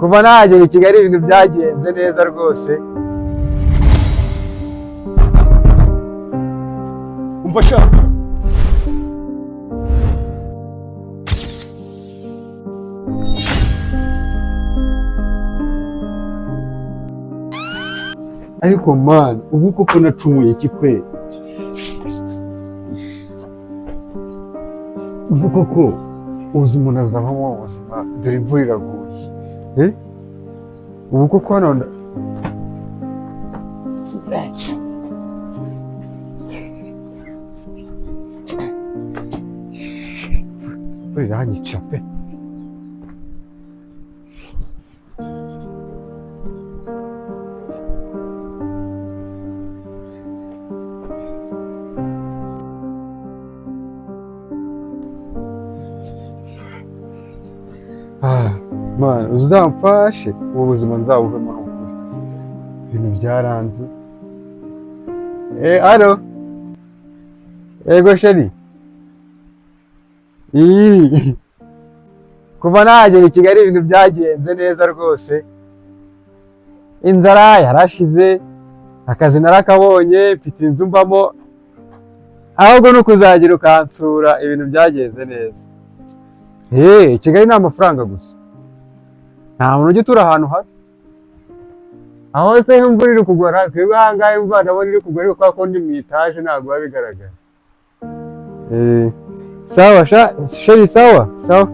Kuva nahagera i Kigali ibintu byagenze neza rwose. Umva sha, Ariko man, ubu koko nacumuye iki kwe? Ubu koko uzi umuntu azavamo ubuzima, dore imvura iraguye. Eh? Ubu koko hano imvura iranyica pe. Ah, man, uzamfashe ubu buzima nzabuvemo ni ukuri. Ibintu byaranze. Eh, alo. Ego chérie. Ii. Kuva nahagera i Kigali ibintu byagenze neza rwose. Inzara yarashize, akazi narakabonye, mfite inzu mbamo. Ahubwo ni ukuzagira ukansura, ibintu byagenze neza. Eh, Kigali ni amafaranga gusa. Nta muntu ujya utura ahantu habi. Aho se imvura iri kugwa, twebwe aha ngaha imvura ndabona iri kugwa, ariko kubera ko ndi mu itaje ntabwo biba bigaragara. Eh, sawa sha, chérie, sawa, sawa.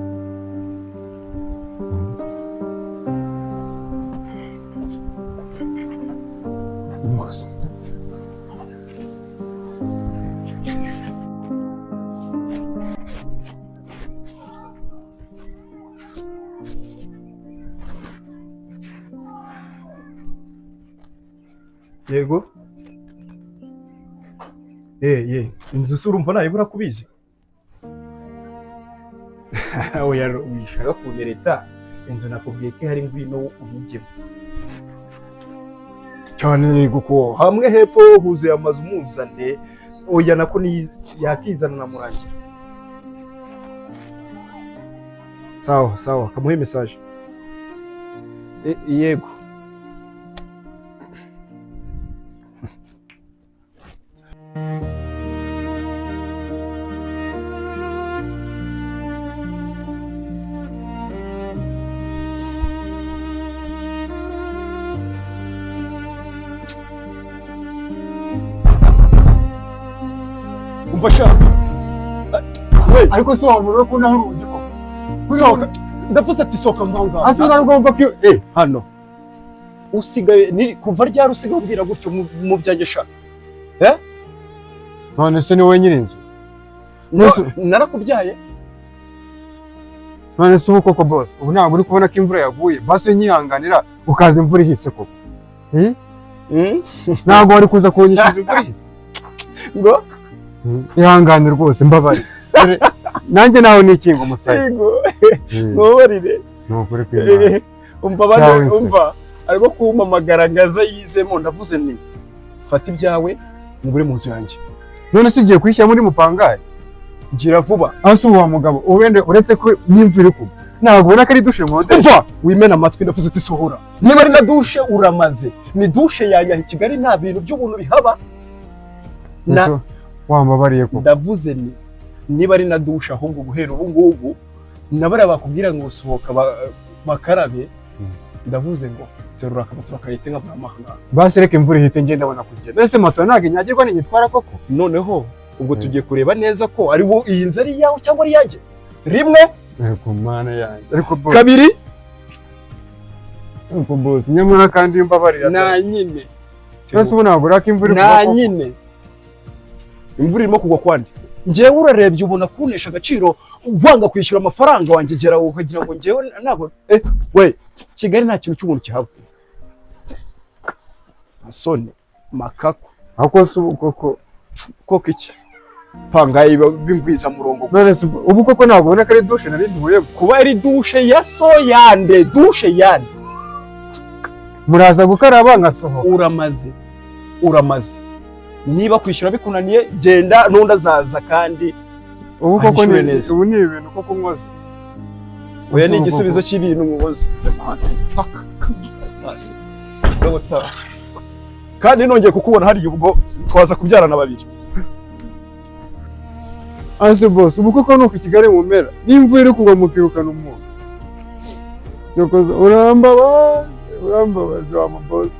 Yego, ye inzu se urumva nayibura kubizi? Oya, wishaka kumereta inzu, nakubwiye ko ihari, ngwino uyigemo cyane. Yego, ko hamwe hepfo huzuye amazu, muzane. Oya, nako yakizana namurangira. Sawa sawa, kamuhe message. Yego. Umva sha, we. Ariko se wabura ko naho urugi koko? Sohoka, ndavuze ati sohoka ngaho ngaho. Ase uragomba ko eh Hano usigaye ni kuva ryari usigaye ubwira gutyo mu byanjye sha? None se ni wowe nyiri inzu? No, narakubyaye. None se ubu koko boss, ubu ntabwo uri kubona ko imvura yaguye? Basi nyihanganira ukaza imvura ihise koko. Eh? Ntabwo wari kuza kunyishyuza imvura ihise. Ngo? Ihangane rwose, mbabarire. Dore, nanjye nawe nikinga umusaya. Yego, mubabarire. Ni ukuri kw'Imana. Umva bano. Cyawe nse. Umva, arimo kumpamagara ngo aze yizemo. Ndavuze nti fata ibyawe ngure mu nzu yanjye. None se ugiye kuyishyira muri mupangayi? Gira vuba. Aho si uwa mugabo wenda, uretse ko n'imvura iri kugwa ntabwo ubona ko ari dushe nkodesha? Umva, wimena amatwi, ndavuze ati sohora. Niba ari na dushe uramaze, ni dushe yanjye. I Kigali nta bintu by'ubuntu bihaba na Ese wambabariye koko? Ndavuze ni niba ari na dushe, ahubwo guhera ubu ngubu nabariya bakubwira ngo sohoka bakarabe. Ndavuze ngo terura akabatura kayite nka buramahanga. Basi reka imvura ihite ngenda ndabona kugenda. Ese moto ntabwo inyagirwa ntigitwara koko? Noneho ubwo tugiye kureba neza ko ari wo iyi nzu ari iyawe cyangwa ari iyanjye. Rimwe. Ariko mana yanjye, ariko boss, Kabiri. ariko boss, nyamara kandi mbabarira. Na nyine. Ese ubu ntabwo uraka imvura iri Na kugwa koko? nyine imvura irimo kugwa kwande. Njyewe urarebye ubona kunesha agaciro, wanga kwishyura amafaranga wanjye, gera ukagira ngo njyewe ntabwo we Kigali nta kintu cy'ubuntu kihaba. Soni makako. Ariko se ubu koko? Koko iki? Pangayi bingwiza murongo None gusa. se ubu koko ntabwo ubona ko ari dushe nari ntuyemo? Kuba ari dushe ya so yande, dushe yande? Muraza gukaraba nkasohoka. Uramaze, uramaze. Niba kwishyura bikunaniye, genda, n'undi azaza kandi Ubu koko anyishyure ni neza. Ubu ni ibintu koko nkoze. Oya, ni igisubizo cy'ibintu muboze. Paka. Basi. Ndabutaha. Kandi nongeye kukubona hariya, ubwo twaza kubyarana babiri. Ase boss, ubu koko nuko i Kigali mumera? N'imvura iri kugwa mukirukana umuntu? Nyokoza, urambabaje, urambabaje wa boss.